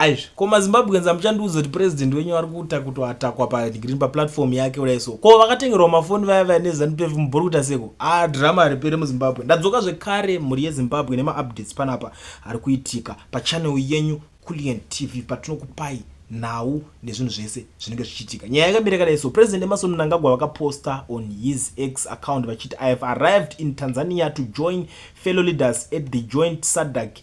Aizvi, ko maZimbabweans, amuchandiudza kuti president wenyu ari kuita kutoatakwa pagreen paplatform yake kudai? So ko vakatengerwa mafoni vaya vaya neZANU PF, mubhori kuita seko? A, drama ripere muZimbabwe. Ndadzoka zvekare, mhuri yeZimbabwe, nemaupdates panapa ari kuitika pachannel yenyu Culian TV, patinokupai nhau nezvinhu zvese zvinenge zvichiitika. Nyaya yakamira kadai so: President Emmerson Mnangagwa vakaposta on his X account vachiti, "I have arrived in Tanzania to join fellow leaders at the joint SADC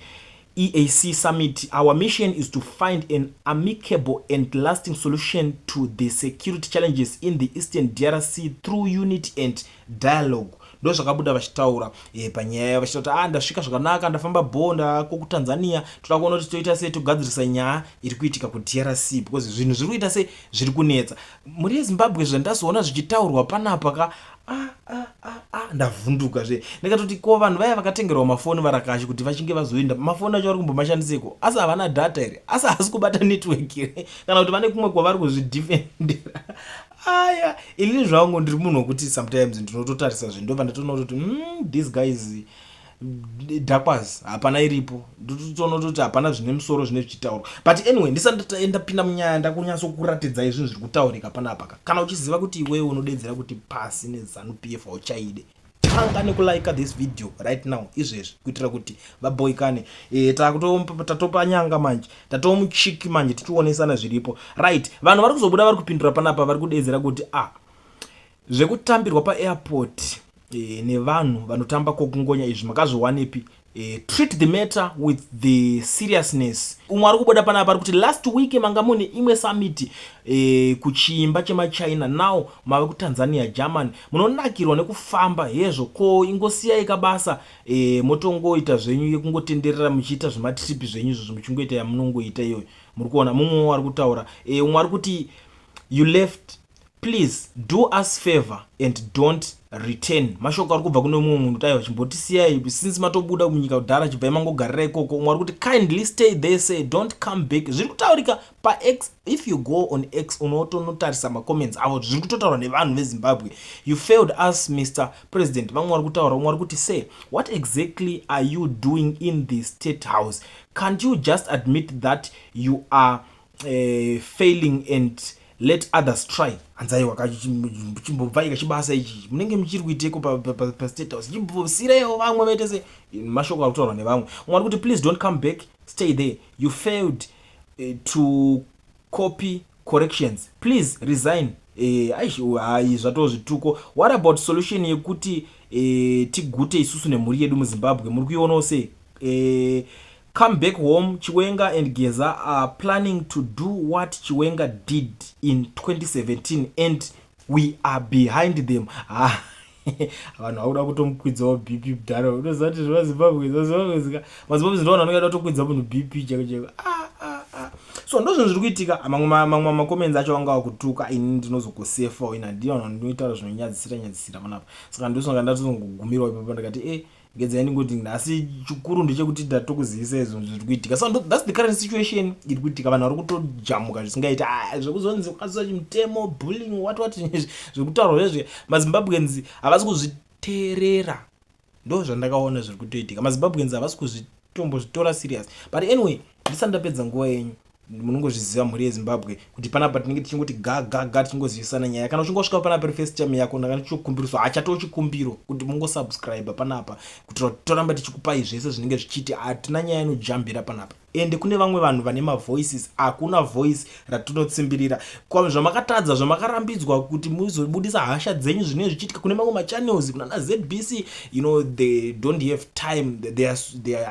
EAC summit. Our mission is to find an amicable and lasting solution to the security challenges in the eastern DRC through unity and dialogue." Ndo zvakabuda vachitaura panyaya, vachitaura kuti, "Ah, ndasvika zvakanaka, ndafamba bho, ndako kuTanzania. Toda kuona kuti toita sei, togadzirisa nyaya iri kuitika kuDRC, because zvinhu zviri kuita sei, zviri kunetsa mhuri yeZimbabwe." Zvandazoona zvichitaurwa panapa ka, ah, ah, ah, ah, ndavhunduka zve. Ndikatoti, ko vanhu vaya vakatengerwa mafoni varakashi kuti vachinge vazoenda, mafoni acho vari kumbomashandiseko? Asi havana data here? Asi haasi kubata network here? Kana kuti vane kumwe kwavari kuzvidhifendera? Aya, inini zvangu ndiri munhu wekuti sometimes ndinototarisa zvinhu, ndobva ndatoona kuti these guys dhakwas, hapana iripo. Ndotoona kuti hapana zvine musoro zvine zvichitaurwa. But anyway, ndisati ndapinda munyaya, ndakunyatsokuratidzai zvinhu zviri kutaurika panapa. Kana uchiziva kuti iwewe unodedzera kuti pasi neZANU PF hauchaide, tanga nekulaika this video right now, izvezvi, kuitira kuti vaboikane. Tatopa nyanga manje, tatomuchiki manje, tichionesana zviripo. Right, vanhu vari kuzobuda, vari kupindura panapa, vari kudedzera kuti, ah, zvekutambirwa paairport nevanhu vanotamba kokungonya izvi makazviwanepi? Treat the matter with the seriousness. Umwe ari kubuda panapa ari kuti, "Last week manga mune imwe summit kuchiimba chemaChina, now mave kuTanzania, Germany. Munonakirwa nekufamba hezvo. Ko ingosiyai kabasa, motongoita zvenyu yekungotenderera muchiita zvematripi zvenyu izvozvo, muchingoita yamunongoita iyoyo." Muri kuona mumwewo ari kutaura. Umwe ari kuti, "You left, please do us favor and don't return." Mashoko ari kubva kune mumwe munhu kuti, aiwa, chimbotisiyai, since matobuda munyika kudhara, chibvai mangogarira ikoko. Umwe ari kuti, "Kindly stay there, say don't come back." Zviri kutaurika paX. If you go on X, unotonotarisa macomments avo, zviri kutotaurwa nevanhu veZimbabwe. "You failed us, Mr President," vamwe vari kutaura. Umwe ari kuti, "Say, what exactly are you doing in the State House? Can't you just admit that you are failing and let others try?" Hanzaiwa, chimbobvai kachibasa ichi, munenge muchiri kuiteko paState House? Chimbosiyiraiwo vamwe vaite se. Mashoko ari kutaurwa nevamwe. Umwe ari kuti, "Please don't come back, stay there. You failed to copy corrections, please resign." Hai, zvatoo zvituko. "What about solution yekuti tigute isusu nemhuri yedu muZimbabwe? Muri kuionawo sei? Come back home. Chiwenga and Geza are planning to do what Chiwenga did in 2017 and we are behind them." Vanhu vakuda kutomukwidzawo BP kudhara. Unoziva kuti zvevaZimbabwe, maZimbabwe ndovanhu vanenge da kutokwidza munhu BP chaiko chaiko. Ah, ah, ah. So ndo zvinhu zviri kuitika. Mamwe macomments acho vanga vakutuka. Ini ndinozokusefawo, ini handii vanhu vandinoitaura zvinonyadzisira nyadzisira panapa. Saka ndosanga ndatozongogumirwa ipapo, ndikati, e, ngedzai ndingoti nhasi chikuru ndechekuti ndatokuzivisa izvo zviri kuitika. So that's the current situation iri kuitika. Vanhu vari kutojamuka zvisingaiti. Ah, zvekuzonzi kwazisa chimutemo, bullying, what what, zviri kutaurwa zvezve, maZimbabweans havasi kuzviteerera. Ndo zvandakaona zviri kutoitika, maZimbabweans havasi kuzvitombozvitora serious. But anyway, ndisati ndapedza nguva yenyu, munongozviziva, mhuri yeZimbabwe, kuti panapa tinenge tichingoti ga ga ga, tichingozivisana nyaya. Kana uchingosvika panapa ri first time yako, ndanga ndichikumbiriso, hachatoo chikumbiro kuti mungosubscribe panapa, kuitira kuti toramba tichikupai zvese zvinenge zvichiiti. Hatina nyaya inojambira panapa, ende kune vamwe vanhu vane mavoices, hakuna voice ratinotsimbirira. Zvamakatadza, zvamakarambidzwa kuti muzobudisa hasha dzenyu zvinenge zvichiitika kune mamwe machannels, kuna naZBC, they don't have time. They are,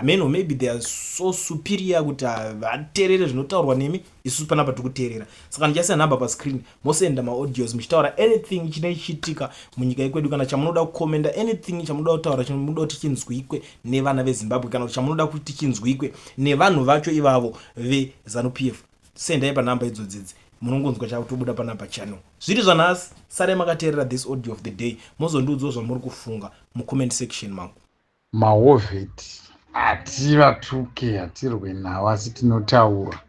I mean, or maybe they are so superior kuti vateerere zvinotaurwa nemi. Isusu panapa tiri kuteerera. Saka ndichasiya nhamba pascreen, mosenda maaudios muchitaura anything chinenge chichiitika munyika yekwedu, kana chamunoda kukomenda, anything chamunoda kutaura, chamunoda kuti chinzwikwe nevana veZimbabwe, kana kuti chamunoda kuti chinzwikwe nevanhu vacho ivavo veZANU PF. Sendai panhamba idzodzidzi, munongonzwa chakutobuda panapa channel. Zviri zvanhasi, sarai makateerera this audio of the day, mozondiudzawo zvamuri kufunga mucomment section mangu. Mawar vet hativatuke, hatirwe navo, asi tinotaura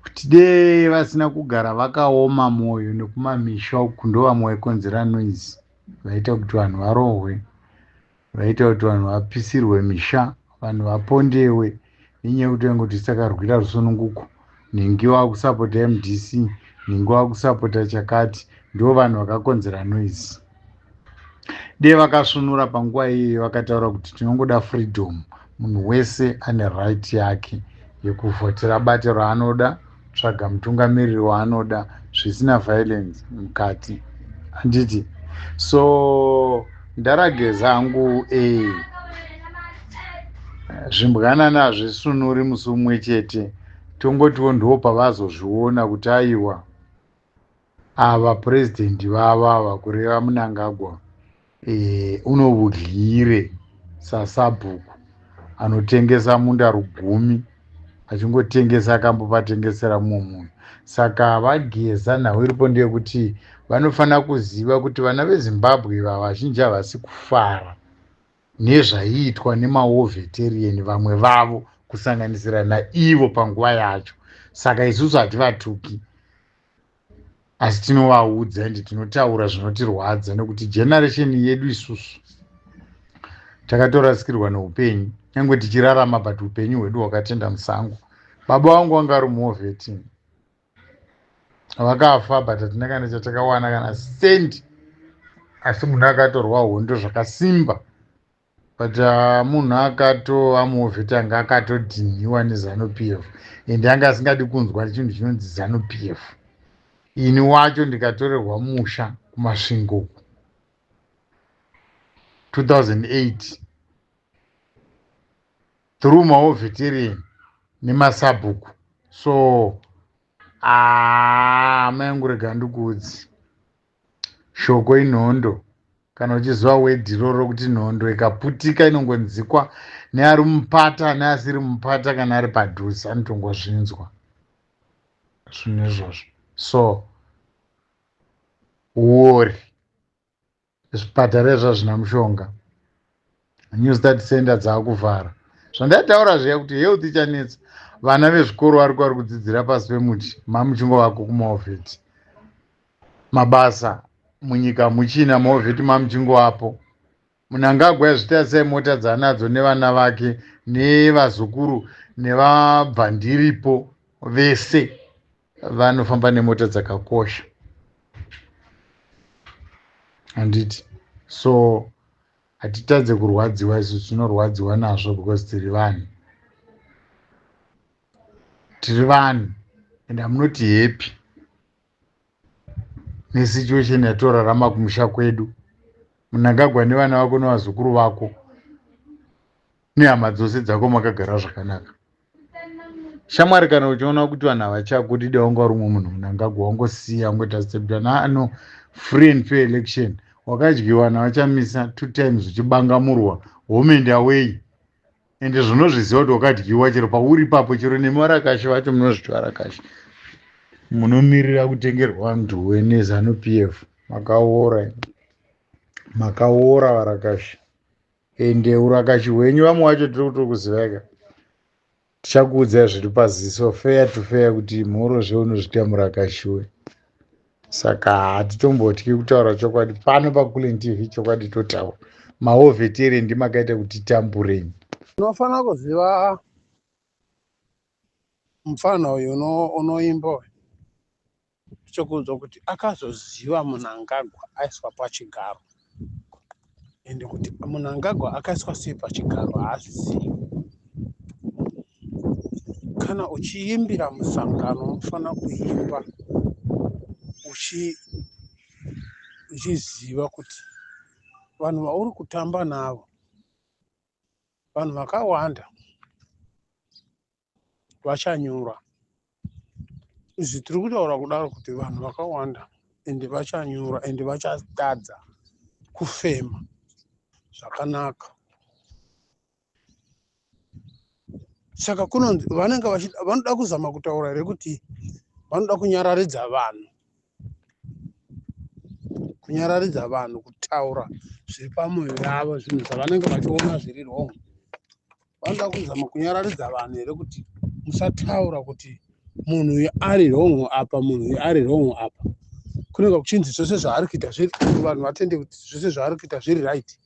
kuti dee vasina kugara vakaoma mwoyo nekumamisha uku, ndo vamwe vaikonzera noise, vaita kuti vanhu varohwe, vaita kuti vanhu vapisirwe misha, vanhu vapondewe. Nenyaya yekuti vaingoti takarwira rusununguko, nhingi wakusapota MDC, nhingi wakusapota chakati, ndo vanhu vakakonzera noise. Dei vakasvunura panguva iyoyo vakataura kuti tinongoda freedom, munhu wese ane right yake yekuvhotera bato raanoda, tsvaga mutungamiriri waanoda zvisina violence mukati, handiti? So ndarageza hangu zvimbwanana hazvisunuri musi umwe chete. Tongotiwo ndo pavazozviona kuti aiwa, ava purezidendi vavo ava, kureva Munangagwa, unovudyire sasabhuku anotengesa munda rugumi, achingotengesa akambopatengesera mumwe munhu. Saka vaGeza, nhau iripo ndeyekuti vanofanira kuziva kuti vana veZimbabwe vazhinji havasi kufara nezvaiitwa nemawar veteran vamwe vavo, kusanganisira naivo panguva yacho. Saka isusu hativatuki, asi tinovaudza ende tinotaura zvinotirwadza, nekuti generation yedu isusu takatorasikirwa neupenyu, nyange tichirarama, but upenyu hwedu hwakatenda musango. Baba vangu vanga vari muwar vet, vakafa, but hatina kana chatakawana, kana sendi. Asi munhu akatorwa hondo zvakasimba, but munhu akatova muwar vet anga akatodhinhiwa neZANU PF, ende anga asingadi kunzwa chinhu chinonzi ZANU PF. Ini wacho ndikatorerwa musha kuMasvingo 2008 through mawar veteran nemasabhuku. So amai angu, rega ndikuudzi, shoko inhondo. Kana uchiziva wedhi iroro kuti nhondo ikaputika inongonzikwa neari mupata neasiri mupata, kana ari padhuze anotongozvinzwa zvinhu izvozvo. So uori, zvipatara izvo hazvina mushonga, New Start Center dzaakuvhara. Zvandaitaura zviya kuti health ichanetsa. Vana vezvikoro vari kudzidzira pasi pemuti, mamuchingovako kumawar vet. Mabasa munyika muchina, mawar vet mamuchingovapo. Munangagwa yazvitarisai mota dzaanadzo nevana vake nevazukuru nevabvandiripo vese vanofamba nemota dzakakosha, handiti? So hatitadze kurwadziwa, isu tinorwadziwa nazvo because tiri vanhu, tiri vanhu, and am not happy nesituation yatorarama kumusha kwedu. Munangagwa nevana vako nevazukuru vako nehama dzose dzako makagara zvakanaka. Shamwari, kana uchiona kuti vanhu havachakudi, da wanga uri umwe munhu, Munangagwa, wangosiya, wangoita step down. Ano free and fair election, wakadyiwa navaChamisa two times uchibangamurwa home and away, ende zvinozviziva kuti wakadyiwa. Chero pauri ipapo, chero nemi varakashi vacho munozviti varakashi, munomirira kutengerwa nduwe neZANU PF. Makaora, makaora varakashi, ende urakashi hwenyu vamwe vacho tiri kutokuzivaika. Tichakuudzai zviri paziso, fair to fair, kuti mhoro zveunozviita murakashiwe. Saka hatitombotyi kutaura chokwadi pano paKulen TV. Chokwadi totaura. Mawar veteran ndimakaita kuti tambureni. Unofanira kuziva mufana uyu unoimba uyu, chokuudzwa kuti akazoziva Munangagwa aiswa pachigaro, ende kuti Munangagwa akaiswa sei pachigaro haazvizivi. Kana uchiimbira musangano, unofanira kuimba uchiziva kuti vanhu vauri kutamba navo, vanhu vakawanda vachanyura. Izvi tiri kutaura kudaro kuti vanhu vakawanda ende vachanyura, ende vachatadza kufema zvakanaka. Saka kunonzi vanenge vanoda kuzama kutaura here kuti vanoda kunyararidza vanhu, kunyararidza vanhu kutaura zviri pamwoyo yavo, zvinhu zvavanenge vachiona zviri wrong? Vanoda kuzama kunyararidza vanhu here kuti musataura kuti munhu uyu ari wrong apa, munhu uyu ari wrong apa? Kunenge kuchinzi zvose zvaari kuita zviri, vanhu vatende kuti zvose zvaari kuita zviri right.